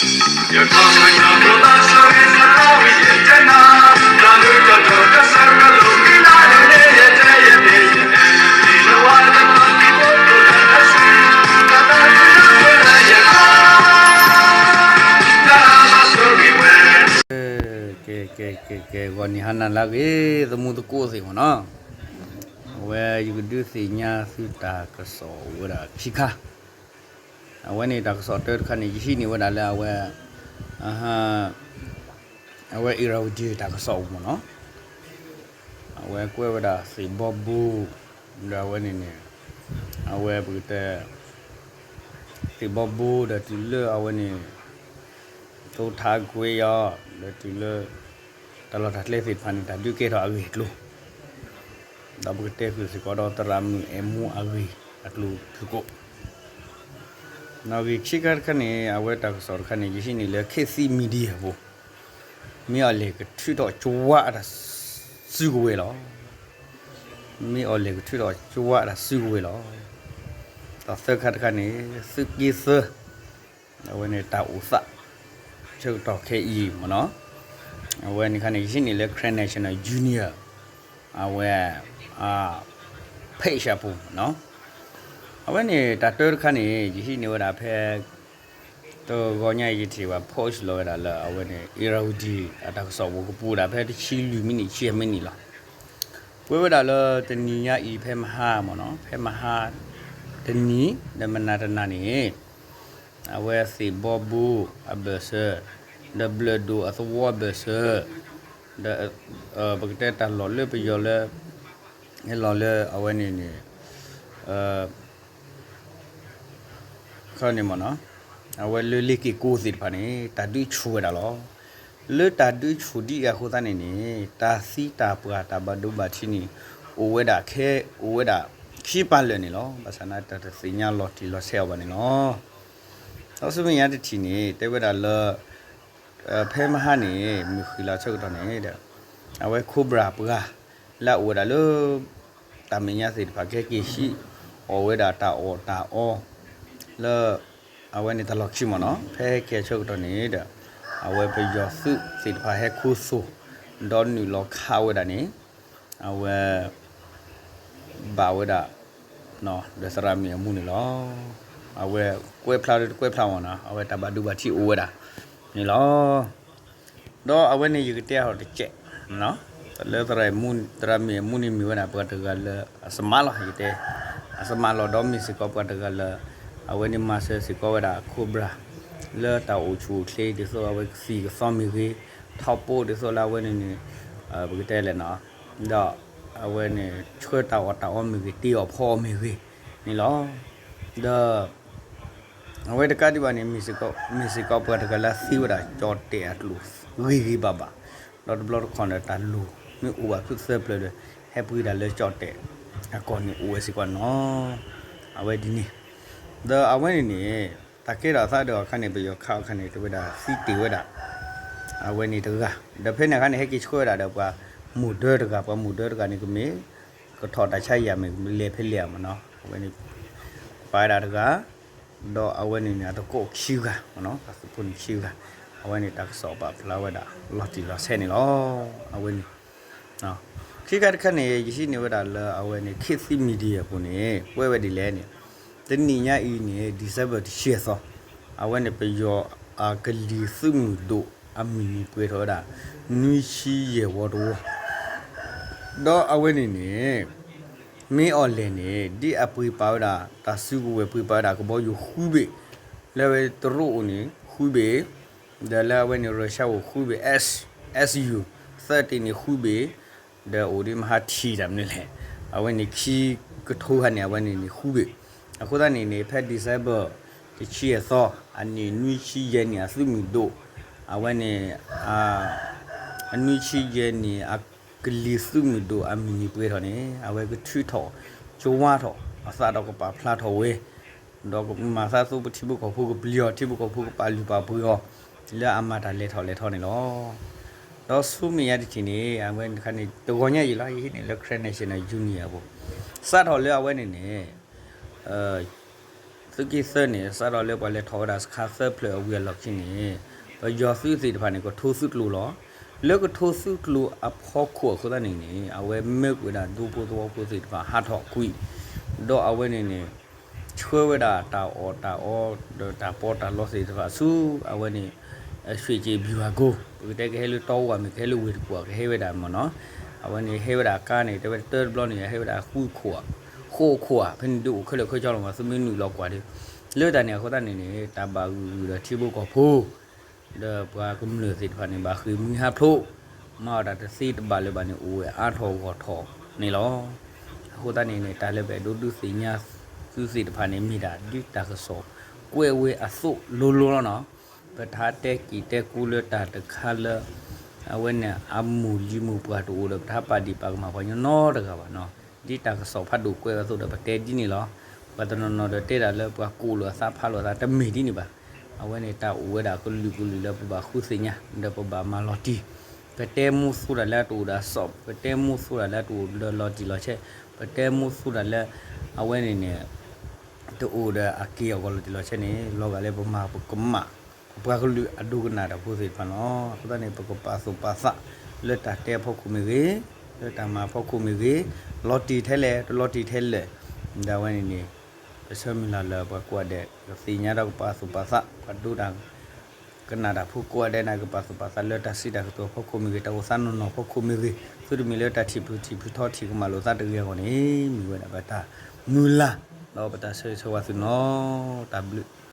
ကဲ ကဲ ကဲ ကဲ ဂီၤနံၤဟါနၤလၢအဂ့ၤ သမူသကိးသ့ၣ်မ့ၢ်နီၤ, အဝဲယကဒုးသ့ၣ်ညါသုတၢ်ကစီၣ်အိၣ်ဝဲဒၣ်ခံခါ, အဝဲန့ၣ်တၢ်ကစီၣ်တၢတခါန့ၣ် ယဟံးန့ၢ်ဝဲဒၣ်လၢအဝဲ အဝဲ Irrawaddy တၢ်ကစီၣ်အိၣ်မ့ၢ်နီၤ, အဝဲကွဲးဝဲဒၣ်သ့ၣ်ဘီဘိ ဒီးအဝဲန့ၣ်န့ၣ် အဝဲပကတဲ သ့ၣ်ဘီဘိဒီးတုၤလၢအဝဲန့ၣ် သိထါကွ့ယီၤ ဒီးတုၤလၢ တၢ်လီၢ်တၢ်ကျဲသ့ၣ်တဖၣ်န့ၣ် တၢ်ဒုးကဲထီၣ်အဂ့ၢ်အကျိၤ, ဒီးပကတဲဃုာ်စ့ၢ်ကီးဒီးသရၣ်မုၣ်အဲၣ်မူအဂ့ၢ်အကျိၤဖုၣ်ကိာ်, နီၣ်ဂံၢ်ခံခါတခါန့ၣ် အဝဲတၢ်ကစီၣ်တခါန့ၣ် ယဟံးန့ၢ်လၢ ခေတ်သစ် Media အပူၤ, မ့ၢ်အီၤလဲၣ်ကထုးထီၣ်ကဝါအတၢ်စုကဝဲၤလီၤ. မ့ၢ်အီၤလဲၣ်ကထုးထီၣ်ကဝါအတၢ်စုကဝဲၤလီၤ. ဒီးသၢခါတခါန့ၣ် သုးက့သၢ အဝဲန့ၣ်တၢ်အိၣ်သး ဆၢကတီၢ်ခဲအံၤမ့ၢ်နီၤ, အဝဲန့ၣ်ခါန့ၣ် ယဟံးန့ၢ်လၢ Karen National Union အဝဲ page အပူၤမ့ၢ်နီၤ, အဝဲန့ၣ်တၢ်တၢတခါန့ၣ် ယဟံးန့ၢ်ဝဲဒၣ်ဖဲ တဂီၤညါအံၤယထံၣ်ဘၣ် post လီၤဝဲဒၣ်လၢအဝဲန့ၣ် Irrawaddy အတၢ်ကစီၣ်ပူၤ ကပူၤဒၣ်ဖဲတဆံလွံၢ်မံးနံး ဆံမံးနံးလီၤ. ကွဲးဝဲဒၣ်လၢတနံၤညါအံၤဖဲမဟါမ့ၢ်နီၤ, ဖဲမဟါတနံၤ ဒီးမနၤတနၤန့ၣ် အဝဲသ့ၣ်ဘီဘိအဘၢၣ်စၢၤ ဒီးဘျၢၣ်ဒိၣ်အသဝီအဘၢၣ်စၢၤ ဒီး ပကတဲတၢ်လီၢ်လၢပယီၤလၢ ဟဲလီၤလၢအဝဲန့ၣ်န့ၣ် ခီန့ၣ်မ့ၢ်နီၤ, အဝဲလၢလ့ၤက့ၤကိသ့ၣ်တဖၣ်န့ၣ် တၢ်ဒုးဆူၣ်ဝဲဒၣ်လီၤ. လၢတၢ်ဒုးဆူၣ်ဒ်အံၤအဃိသတးန့ၣ်န့ၣ် တၢ်သံတၢ်ပှၢ်တၢ်ဘၣ်ဒိဘၣ်ထံးန့ၣ် အိၣ်ဝဲဒၣ်ခဲ အိၣ်ဝဲဒၣ် ခံပာ်လၢာ်န့ၣ်လီၤ. ဘၣ်ဆၣ်န့ၣ် တၢ်တသ့ၣ်ညါလီၤတံၢ်လီၤဆဲးအီၤဘၣ်န့ၣ်လီၤ. ဒီးဆူမဲာ်ညါတထံၣ်န့ၣ် တဲဝဲဒၣ်လၢ ဖဲမဟါန့ၣ် မုၢ်ဃုလါဆၢကတီၢ်န့ၣ်ဒီး အဝဲ Cobra ပှၤ လၢအအိၣ်ဝဲဒၣ်လၢ တၢ်မဲာ်ညါသ့ၣ်တဖၣ် ကဟဲက့ၤဟံးအီၣ်ဝဲဒၣ်တၢ်အီၣ်တၢ်အီ လၢ အဝဲန့ၣ်တၢ်လီၢ်ခံမ့ၢ်နီၤ ဖဲဟဲက့ၤဆၢကတီၢ်န့ၣ်ဒီး အဝဲပယီၤသုးသ့ၣ်တဖၣ်ဟဲခူသူၣ် ဒီးနုာ်လီၤခးဝဲဒၣ်န့ၣ် အဝဲ ဘၣ်ဝဲဒၣ် ဒီးသရၣ်မုၣ်အမူန့ၣ်လီၤ. အဝဲကွဲးဖျါဒီးတကွဲးဖျါမ့ၢ်နီၤ အဝဲတၢ်ဘၣ်ဒိဘၣ်ထံးအိၣ်ဝဲဒၣ်န့ၣ်လီၤ. ဒီးအဝဲန့ၣ်ယကတဲအီၤတကဲး လၢသရၣ်မုၣ်အမူန့ၣ်မ့ၢ်ဝဲဒၣ်ပှၤတဂၤလၢအ smart လီၤ ယတဲ အ smart လီၤ ဒီးမ့ၢ်စ့ၢ်ကီးပှၤတဂၤလၢ အဝဲန့ၣ်မၤစၢၤစ့ၢ်ကီးဝဲဒၣ် Cobra လၢတၢ်အိၣ်ဆူၣ်အိၣ်ချ့ဒ်သိးအဝဲကသံၣ်ကသီမ့ၢ်ဂ့ၤ ထီဘိဒ်သိးလၢအဝဲန့ၣ်န့ၣ် ပကတဲလဲၣ်နီၤ ဒီးအဝဲန့ၣ် ဆှၢတၢ်အီၣ်တၢ်အီမ့ၢ်ဂ့ၤ တ့အီၣ်ဖီအီၣ်မ့ၢ်ဂ့ၤန့ၣ်လီၤ. ဒီး အဝဲတကးဒံးဘၣ်န့ၣ် မ့ၢ်စ့ၢ်ကီးပှၤတဂၤလၢသ့ဝဲဒၣ်ကၠီၣ်တဲၣ်အကျိာ်ဂ့ၤဂ့ၤဘၣ်ဘၣ်, ဒီးတဘျီတခီၣ်န့ၣ် တၢ်လိၤမ့ၢ်အိၣ်ဘၣ်ဖုသၢပျၢၤဒီး ဟဲပှ့ၤဒၣ်လၢကၠီၣ်တဲၣ်အကီၢ်န့ၣ်အိၣ်ဝဲစ့ၢ်ကီးနီၤ. အဝဲဒ်န့ၣ် ဒီးအဝဲန့ၣ်န့ၣ် တၢ်ကဲထီၣ်အသးဒီးအခါန့ၣ် ပယီၤခးအခါန့ၣ် တဲဝဲဒၣ်သံတ့ၢ်ဝဲဒၣ် အဝဲန့ၣ်တဂၤ, ဒီးဖဲန့ၣ်အခါန့ၣ် ဟဲက့ၤဆှၢဝဲဒၣ်ဒီးပှၤမိၢ်ဒၢတဂၤ, ပှၤမိၢ်ဒၢတဂၤန့ၣ် ကမ့ၢ် ကထီၣ်တၢ်ဆါယၤမ့ၢ် ကလဲၤဖဲလဲၣ်မ့ၢ်နီၤ, အဝဲန့ၣ် ပာ်ဝဲဒၣ်တဂၤ, ဒီးအဝဲန့ၣ်န့ၣ် အတကိးခံဂၤမ့ၢ်နီၤ, တၢ်သုးဖိန့ၣ်ခံဂၤ, အဝဲန့ၣ်တၢ်ကစီၣ်ပာ်ဖျါဝဲဒၣ်လီၤတံၢ်လီၤဆဲးန့ၣ်လီၤ. အဝဲန့ၣ် ခံခါတခါန့ၣ် ယဟံးန့ၢ်ဝဲဒၣ်လၢအဝဲန့ၣ် ခေတ်သစ် Media အပူၤန့ၣ် ကွဲးဝဲဒ်လဲၣ်န့ၣ်, တနံၣ်ညါအံၤန့ၣ် December တဆံအသီ, အဝဲန့ၣ် ပယီၤအကလံၤသုးမုၢ်ဒိၣ်အမုၢ်နံၤပှဲၤထီၣ်ဝဲဒၣ် နွံဆံယဲၢ်ဝီတဝီ, ဒီးအဝဲန့ၣ်န့ၣ် မ့ၢ်အီၤလဲၣ်န့ၣ် ဒ်အပှ့ၤပာ်ဝဲဒၣ် တၢ်စုကဝဲၤပှ့ၤပာ်ဝဲဒၣ်ကဘီယူၤဃုဘ့ၣ်, လၢအဝဲတရူးအိၣ်န့ၣ် ဃုဘ့ၣ် ဒီးလၢအဝဲန့ၣ် Russia အိၣ်ဃုဘ့ၣ်, S, S U thirty န့ၣ်ဃုဘ့ၣ်, ဒီးအိၣ်ဒ်မဟါထံၣ်တၢ်မနုၤလဲၣ်, အဝဲန့ၣ်ခံကထိခါန့ၣ် အဝဲန့ၣ်န့ၣ်ဃုဘ့ၣ်, အဃိသတးန့ၣ်န့ၣ် ဖဲ December တဆံအသီ အနံၣ်နွံဆံယဲၢ်နံၣ်အသုးမုၢ်ဒိၣ်, အဝဲန့ၣ် အနွံဆံယဲၢ်နံၣ်အကလံၤသုးမုၢ်ဒိၣ်အမုၢ်နံၤပှဲၤထီၣ်န့ၣ် အဝဲကထုးထီၣ် ကဝါထီၣ် အသးဒီးကပာ်ဖျါထီၣ်ဝဲ ဒီးကမၤသးသိပထံဖိကီၢ်ဖိကပျံၤအီၤ ထံဖိကီၢ်ဖိကပာ်လုၢ်ပာ်ပှ့ၤအီၤ လၢအမၤတၢ်လဲၤထီၣ်လဲၤထီန့ၣ်လီၤ. ဒီးဆူမဲာ်ညါတထံၣ်န့ၣ် အဝဲန့ၣ်တဂီၤညါအံၤလီၤ ယဟံးန့ၢ်လၢ Karen National Union အပူၤ စးထီၣ်လၢအဝဲန့ၣ်န့ၣ် သုးက့သၢန့ၣ် စးထီၣ်လၢပှၤလဲၤထီၣ်ဝဲဒၣ်စခါသၢဖျၢၣ်အဝံၤအလီၢ်ခံန့ၣ် ပယီၤသုးသ့ၣ်တဖၣ်န့ၣ် ကထိသုးကျိၤလီၤ. လၢကထိသုးကျိၤအဖီခိၣ်အဃိသတးန့ၣ်န့ၣ် အဝဲမၢကွံာ်ဝဲဒၣ်ဒူဖိသဝီဖိသ့ၣ်တဖၣ်ဟးထီၣ်ကွံာ်, ဒီးအဝဲန့ၣ်န့ၣ် ဆှၢဝဲဒၣ်တၢ်အီၣ်တၢ်အီ ဒီးတၢ်ပီးတၢ်လီသ့ၣ်တဖၣ်ဆူ အဝဲန့ၣ် ရွှေကျင်ဗျူဟာကုန်း ပကတဲကဟဲလၢတီဝါမ့ၢ် ကဟဲလၢဝ့ၢ်တကူၣ် ကဟဲဝဲဒၣ်မ့ၢ်နီၤ. အဝဲန့ၣ်ဟဲဝဲဒၣ်ကါန့ၣ် တဲဝဲတၢ်တဘျီန့ၣ် ဟဲဝဲဒၣ်ဃုခိၣ်, ဃိးခိၣ်ဧါ, ဖဲန့ၣ်ဒုးအိၣ်ခဲလၢာ်ခဲဆ့လီၤမး သုမ့ၢ်နုာ်လီၤကွၢ်ဒီး လၢတၢ်န့ၣ်အဃိသတးန့ၣ်န့ၣ် တၢ်ဘၣ်ဂုာ်ဂုာ်ဒီးထံဖိကီၢ်ဖိ ဒီးပှၤကမျၢၢ်သ့ၣ်တဖၣ်န့ၣ် ဘၣ်ဃ့ၢ်မှံဟးဖျိး, မၤအီၣ်တၢ်တသ့တဘၣ်လၢၤဘၣ်န့ၣ် အိၣ်ဝဲအါထီၣ်ဂီၢ်ထီၣ်န့ၣ်လီၤ. အဃိသတးန့ၣ်န့ၣ် တၢ်လၢပအဲၣ်ဒိးဒုးသ့ၣ်ညါသုသ့ၣ်တဖၣ်န့ၣ် မ့ၢ်ဒၣ်ဒ်တၢ်ကစီၣ်ကွဲးဝဲအသိးလိၤလိၤလီၤနီၤ. ပတဟးတဲက့ၤတဲကူလၢတၢ်တခါလၢ အဝဲန့ၣ်အမိၢ်လံၤမိၢ်ပှၢ်တအိၣ်ဒီး ပတဟးပာ်ဒံးပာ်ကမၣ်ပှၤကညီနီတဂၤဘၣ်နီၤ. ဒ်တၢ်ကစီၣ်ဖးဒိၣ်ကွဲးဝဲအသိးဒီး ပတဲဒ်န့ၣ်လီၤ. ပှၤတနီၤနီၤဒီးတဲဒၣ်လၢပှၤကိးလိာ်အသးဖးလိာ်အသး တမ့ၢ်ဒ်န့ၣ်ဘၣ်. အဝဲန့ၣ်တၢ်အိၣ်ဝဲဒၣ်ကလုာ်ကလုာ်လၢပဘၣ်ဃုသ့ၣ်ညါ ဒီးပဘၣ်မၤလီၤတံၢ်, ပတဲမူသိးတၢ်လၢအတအိၣ်ဒီးအစီၣ်, ပတဲမူသိးတၢ်လၢအတအိၣ်ဒီးလီၤတံၢ်လီၤဆဲး, ပတဲမူသိးတၢ်လၢ အဝဲန့ၣ်န့ၣ် တအိၣ်ဒီးအက့ၢ်အဂီၤလီၤတံၢ်လီၤဆဲးန့ၣ် လီၤဂာ်လၢပမၤပကမၣ် ပပှၤကလုာ်အဒိကနၣ်တၢ်ဖိသ့ၣ်တဖၣ်လီၤ. အဃိသတးန့ၣ် ပကပာ်သူၣ်ပာ်သး လၢတၢ်တဲအဖီခိၣ်မ့ၢ်ဂ့ၤ, လၢတၢ်မၤအဖီခိၣ်မ့ၢ်ဂ့ၤ, လီၤတံၢ်ထဲလဲၣ် တလီၤတံၢ်ထဲလဲၣ်, ဒ်အဝဲန့ၣ်န့ၣ် ပဆၢမုၢ်လၢ်လၢပှၤကိးဂၤဒဲး ကသ့ၣ်ညါဒီးကပာ်သူၣ်ပာ်သး ပှၤဒိတၢ် ကနၣ်တၢ်ဖိကိးဂၤဒဲးန့ၣ် ကပာ်သူၣ်ပာ်သးလၢတၢ်စံးတၢ်ကတိၤအဖီခိၣ်မ့ၢ်ဂ့ၤ, တၢ်အိၣ်သးနီၢ်နီၢ်အဖီခိၣ်မ့ၢ်ဂ့ၤ, သုတမ့ၢ်လၢတၢ်ထံၣ်ဖုးထံၣ်ဖုးထီထံၣ်ကမၣ်လိာ်သးတဂ့ၤအဂီၢ်န့ၣ် မ့ၢ်ဝဲဒၣ်ပတၢ်မုၢ်လၢ် ဒီးပတၢ်ဆၢဂ့ၤဆၢဝါသုနီၤ. တၢ်ဘျုး